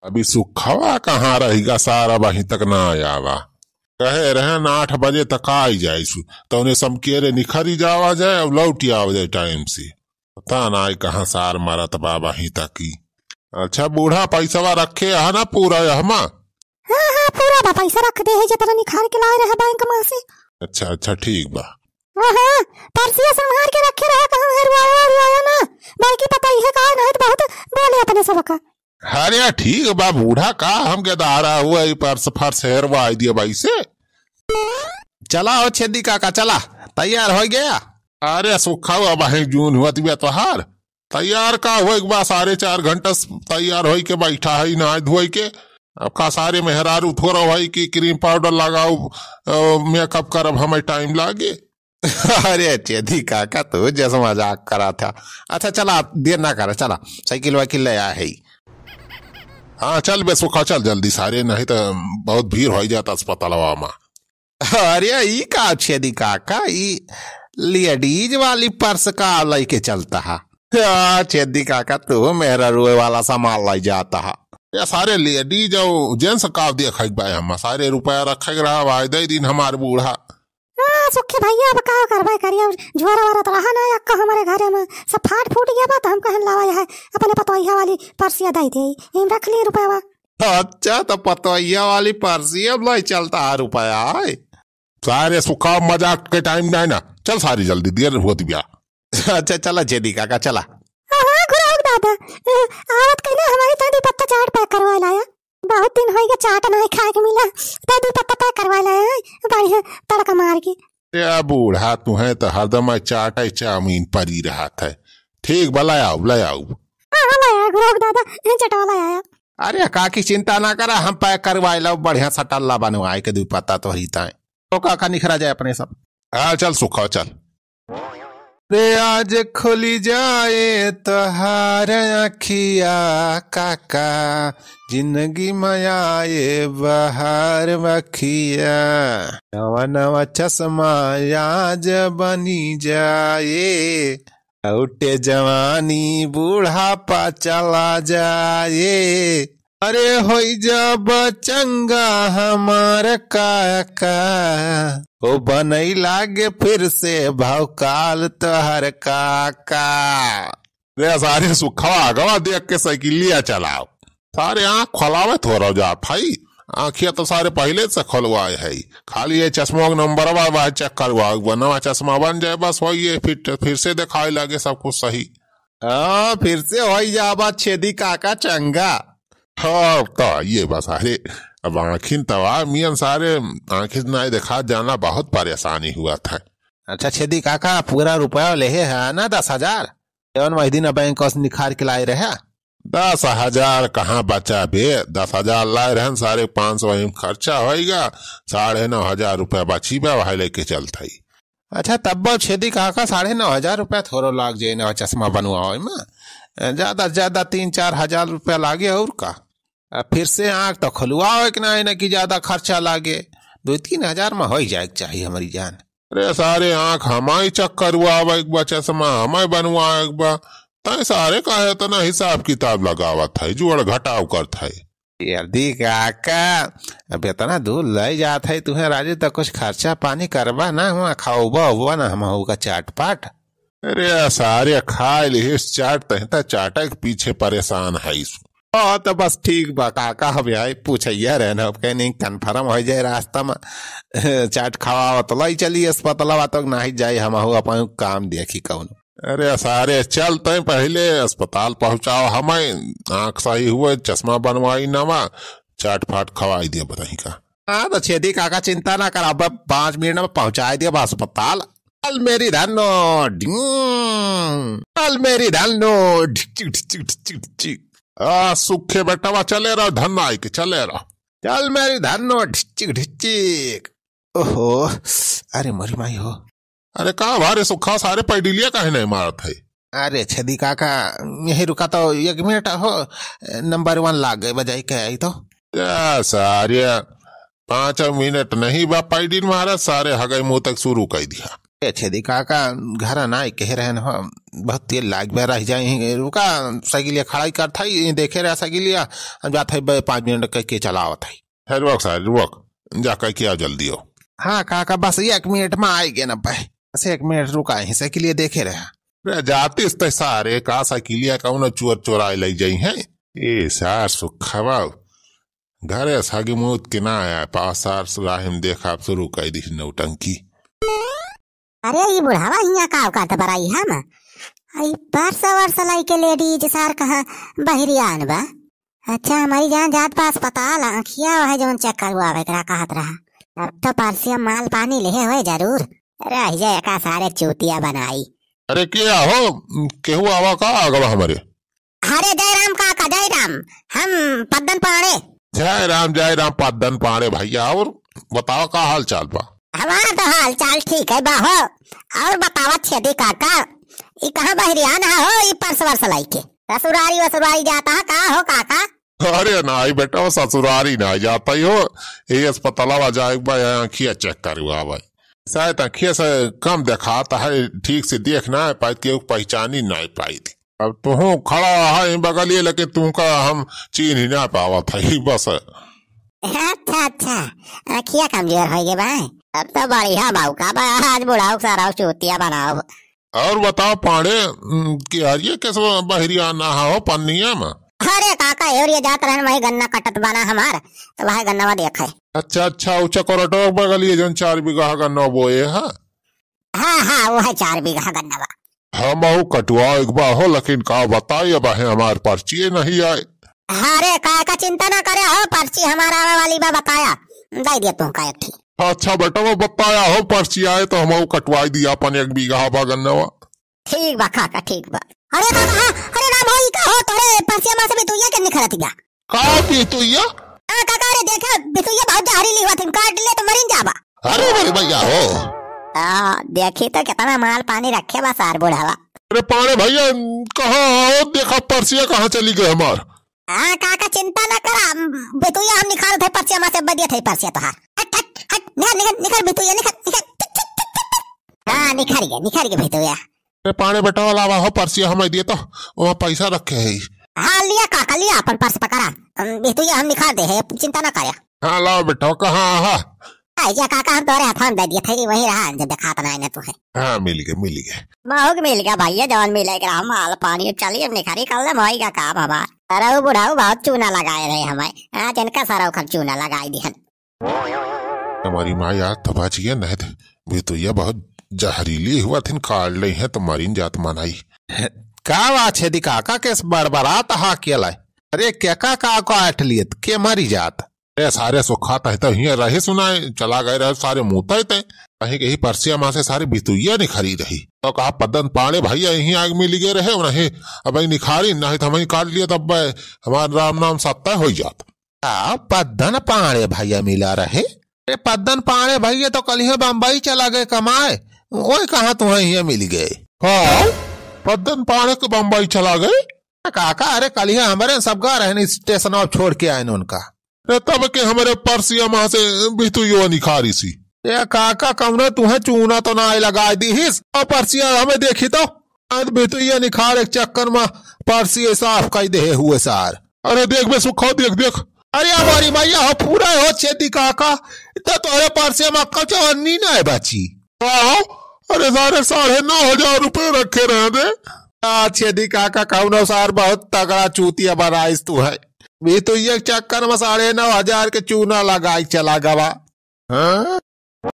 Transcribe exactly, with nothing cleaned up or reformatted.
अभी सुखवा कहाँ रहिगा, सार अबहीं तक ना आवा। कहे रहन आठ बजे तक आई जाइसु, तौने समकेरे निखरी जावा जाए और लौटी आवा जाए टाइम से। पता नाई कहाँ सार मरत बा अबहीं तक ही। अच्छा बूढ़ा, पैसवा रखे है ना पूरा यहमा? हाँ, हाँ, पूरा बा, पैसा रख दे है, जितना निखार के लाए रहे बैंक में से। अच्छा, अच्छा, ठीक बा। हाँ, हाँ, पर्सिया संभार के रखे रहे, कहाँ हेरुआया, हेरुआया ना, बल्कि पता ही है का, नहीं तो बहुत बोले अपने सबका। अरे ठीक बा बूढ़ा, का हमके दारा हुआ, ई पर्स फर्स हेरवाई दिया भाई से। चला हो छेदी काका, चला, तैयार हो गया। अरे सुखा हुआ भाई, जून हुआ तिबिया तोहार। तैयार का होए के बा, साढ़े चार घंटा स-, तैयार होई के बैठा है, नहाए धोए के। अब का सारे मेहरारू थोड़ा होई कि क्रीम पाउडर लगाओ, अ, मेकअप करब, हमें टाइम लागे। अरे छेदी काका, तू जैसे मजाक करा था। अच्छा चला, देर ना करा, चला, साइकिल वाइकिल ले आ है। हाँ चल बे सुखा, चल जल्दी सारे, नहीं तो बहुत भीड़ हो जाता अस्पतालवा में। अरे ई का छेदी काका, ई लेडीज वाली पर्स का लइके चलता है? आ, छेदी काका, तू मेरा रुए वाला सामान लाई जाता है। ये सारे लेडीज और जेंट्स का देखा एक बार, हम सारे रुपया रखे के रहा भाई, दे दिन हमार बूढ़ा। हाँ सुखे भैया, अब का करबे करिए, अब झोरा वारा तो रहा ना, अक्का हमारे घरे में सब फाट फूट गया बा, तो हम कहन लावा यह अपने पतोहिया वाली पर्सिया दे दे, इम रख लिए रुपया। अच्छा, तो पतोहिया वाली पर्सी अब लई चलता है रुपया है। सारे सुखा, मजाक के टाइम नहीं ना, चल सारी जल्दी, देर होत बिया। अच्छा चला छेदी काका, चला। हाँ, हाँ, घुराऊ दादा, अ, आवत कहीं ना हमारे तो दुपत्ता चाट पैक करवा लाया, बहुत दिन होई गया चाट नहीं खाए के मिला, तो दुपत्ता पैक करवा लाया है, बढ़िया तड़का मार के। ए बूढ़ा, तुहे तो हरदम चाट है, चाउमीन परी रहत है। ठीक बा, ले आऊ, ले आऊ। हाँ, हाँ, ले आया घुराऊ दादा, चटवा ले आया। अरे काकी, चिंता ना करा, हम पैक करवाए लो, बढ़िया सा टल्ला बनवाए के दुपत्ता तोहरी ताए। तो काका निखरा जाए अपने सब। हाँ चल सुखा चल। रे आज खुली जाए तोहार अखिया काका, जिंदगी में आए बहार बखिया। नवा नवा चश्मा आज बनी जाए, लौटे जवानी बुढ़ापा चला जाए। अरे होई जब चंगा हमार काका, ओ बनई लागे फिर से भौकाल तोहर काका। रे सारे सुखवा आगवा देख के साइकिलिया चलाओ। सारे आँख खोलावे थोड़ा जात हई। आँखिया तो सारे पहिले से खोलवाए हई। खाली ये चश्मवा के नंबरवा बा चेक करवा, वो नवा चश्मा बन जाए बस होई ये फिर, फिर से दिखाए लागे सब कुछ सही। हाँ, फिर से होई जाबा छेदी काका चंगा। हाँ, तो ये बस, अरे, अब आँखिन तवा मियन सारे आँखिन नाई देखा जाना बहुत परेशानी हुआ था। अच्छा छेदी काका, पूरा रुपया लेहे है ना दस हजार? जौन वही दिन बैंक से निखार के लाए रहे। दस हजार कहाँ बचा बे? दस हजार लाए रहन, सारे पाँच सौ वहीं खर्चा होइगा, साढ़े नौ हजार रुपया बची बा, वही लेके चलत हई। अच्छा, तब्बो छेदी काका, साढ़े नौ हजार रुपया थोड़ो लाग जाए ना चश्मा बनवावे में, ज्यादा से ज्यादा तीन चार हजार रुपया लागे और का। आ फिर से आँख तो खुलवावे के ना, ना कि ज्यादा खर्चा लागे, दो तीन हजार में हो ही जाए के चाहिए हमारी जान। अरे सारे आँख हमारी चक्कर हुआ, अब एक बा चश्मा हमें बनवा एक बा, तय सारे काहे इतना हिसाब किताब लगावत है, जोड़ घटाव करत है। छेदी काका, अब इतना दूर ले जात है तुहे राजू, तो कुछ खर्चा पानी करबा ना, हुआ खाओबा उबा ना हम होगा चाट पाट। अरे सारे खाए लिहिस चाट, तही त चाटे के पीछे परेशान है। हाँ, तो बस ठीक बा काका, हम यही पूछैया रहे ना, अब कहीं नहीं कन्फर्म हो जाए रास्ता में। चाट खवावत लाई चली अस्पतालवा, तो नाही जाए, हम हो अपन काम देखी कौन। अरे सारे, चल तय पहले अस्पताल पहुँचाओ हमें, आँख सही हुए, चश्मा बनवाई नवा, चाट फाट खवाई दे बताई का। हाँ, तो छेदी काका चिंता ना कर, अब पाँच मिनट में पहुँचाई दे अस्पताल। चल मेरी धन्नो, ढिंग। चल मेरी धन्नो, ढिक चिक, ढिक चिक, ढिक चिक, ढिक चिक। आ, सुखे बेटवा, चले रहो, धन्ना आई के, चले रहो। चल मेरी धन्नो, ढिक चिक, ढिक चिक। ओहो, अरे मोरी माई हो। अरे का भारे सुखा, सारे पैडिलिया काहे नहीं मारत है? अरे छेदी काका, यही रुका तो एक मिनट हो, नंबर वन लाग गए बजाई के आई तो। क्या सारे, पाँच मिनट नहीं बा पैडिल मारा, सारे हगई मुँह तक शुरू कर दिया। ए छेदी काका, घर नाई कहे रहन हो, बहुत तेल लाग बे रह जाए हैं। रुका, साइकिलिया खड़ाई करत है, ये देखे रहा साइकिलिया, हम जात है बे, पाँच मिनट कह के चलावत है। है रुक सारे, रुक, जा कह के आओ जल्दी हो। हाँ काका, बस एक मिनट में आए गे ना बे, बस एक मिनट रुका ही, साइकिलिया देखे रहा। रे जातिस ते सारे का साइकिलिया का उन्हें चोर चोराए ले जाई हैं। ए सार सुखवा, घरे सागी मूत के ना आया, पास सार राहिम देखा, अब शुरू कर दी नौटंकी। अरे, ई बुढ़ावा हियाँ का औकात बराई हम? ई पर्स वर्स लाई के लेडीज सार कहाँ बहिरियान बा? अच्छा, हमारी जान जात बा अस्पताल, आँखिया वह जौन चेक करवावे एकरा कहत रहा। अब तो पर्सिया माल पानी लेहे होए जरूर। रह जाए का सारे चूतिया बनाई। अरे, के आहो? केहू आवा का आगवा हमरे? अरे जय राम काका, जय राम। हम पद्दन पाड़े। जय राम, जय राम पद्दन पाड़े भैया। और बताओ का हाल चाल बा? हमार तो हाल चाल ठीक है बा हो। और बतावा छेदी काका, ई कहाँ बहरियान है हो, ई पर्स वर्स लाई के? ससुरारी वसुरारी जाता है का हो काका? अरे नाई बेटा, वो ससुरारी नाई जाता ही हो। ये अस्पताल वा जाए बा, यहाँ आँखिया चेक करवा भाई। शायद आँखिया से कम देखाता है, ठीक से देख ना पाई, केहू पहचानी ना पाई थी। अब तुहूँ खड़ा है बगलिए, लेकिन तुमका हम चीन्ह ही ना पावत है, बस। अच्छा, अच्छा, आँखिया कमजोर होइ गए बा। अब तो बढ़िया बाऊ का बा, आज बुढ़ाऊ सारा चूतिया बनाओ। और बताओ पाड़े, उम, कि हरिये कैसे बहरिया ना हो पन्निया में? अरे काका, एवरिया जात रहन, वही गन्ना कटत बना हमार, तो वही गन्ना देखे। अच्छा, अच्छा, उ चकोरटवा बगलिए जौन चार बीघा गन्ना बोए है? हाँ, हाँ, वो है चार बीघा गन्नवा। हमहू कटवाए के बा हो, लेकिन का बताई, अब है हमार पर्चिए नहीं आए। अरे, काका चिंता ना करे हो, पर्ची हमार आवे वाली बा, बताया, दे दिया तुमका एक ठी। अच्छा बेटा, वो बताया हो, पर्ची आए तो हमहू कटवाई दिया अपन एक बीघा बा गन्नवा। ठीक बा काका, ठीक बा। अरे काका, हाँ, अरे राम हो, ई का हो, तोरे पर्चिया मा से बितुइया के निखरत गया। का बितुइया? हाँ काका, अरे देखा, बितुइया बहुत जहरीली हुआ थी, काट ले तो मरिन जाबा। अरे मेरे भैया हो। आ, देखी तो कितना माल पानी रखे बा सार बुढ़ावा। अरे पाड़े भैया, कहाँ हो? देखा पर्सिया कहाँ चली गए हमार। हाँ काका, चिंता ना करा, बितुइया हम निकाल थे पर्सिया मा से, बदिया थे पर्सिया तोहार। हट, हट, हट, निकल, निकल, निकल बितुइया, निकल, निकल। हाँ, निखर गया, निखर गया बितुइया। ए, पाड़े बेटा वाला आवा हो, पर्सिया हमें दिए तो, वहाँ पैसा रखे है। हाँ, लिया काका, लिया अपन पर्स पकड़ा। हम, ये तो ये हम निकाल दे है, चिंता ना करे। हाँ, लाओ बेटा, कहाँ, हाँ। आई जा काका, हम तोरे हाथ में दे दिए थे, वही रहा, जब दिखात ना आने तो है। हाँ, मिल गए, मिल गए। महुक मिल गया भैया, जवान मिले के रहा, माल पानी, चलिए, अब निखारी कर ले, मोई का काम हमार। सरऊ बुढ़ाऊ बहुत चूना लगाए रहे हमें, आज इनका सरऊ खन चूना लगाई दिहन। हमारी माँ यार, तो बच गया, नहीं तो बितुइया बहुत जहरीली हुआ थिन, काट ले हैं तो मरिन जात मनाई। का बात है दी काका, केस बड़बड़ात हा के लाए? अरे के का, का काट लियत, के मरी जात? अरे सारे सुखात है तो हियाँ रहे सुनाए, चला गए रहे सारे मुँहते ते। कहीं कहीं पर्सिया मा से सारे बितुइया निखरी रही। तो कहा पद्दन पाड़े भैया यहीं आग मिल गए रहे, उन्हें अब निखारी, नहीं तो हमें काट लिया तब हमार राम नाम सत्ता हो जात। आ, पद्दन पाड़े भैया मिला रहे। ए, पद्दन पाड़े भैया तो कलिहे बम्बई चला गए कमाए, ओए कहाँ तुम्हें हियाँ मिल गए? हाँ, पद्दन पाड़े के बम्बई चला गए। काका, अरे कलिहे हमरे सब गा रहन स्टेशन अब छोड़ के आए उनका। ए, तब के हमरे पर्सिया मा से बितुइयो निखारी सी। ए काका, कौनो तुहे चूना तो ना लगाए दीहिस? और पर्सिया हमें देखी तो, आज बितुइया निखार एक चक्कर मा पर्सिया साफ कई देहे हुए सार। अरे देख बे सुखो, देख, देख। अरे हमारी मैया हो, पूरा हो छेदी काका, तो तोरे पर्सिया मा अक्कल चवन्नी ना है बाची। का हो? अरे सारे साढ़े नौ हजार रुपये रखे रहे दे। आ छेदी काका, कौनो सार बहुत तगड़ा चूतिया बनाइस तू है। बितुइया चक्कर मा साढ़े नौ हजार के चूना लगाई चला गवा। हाँ?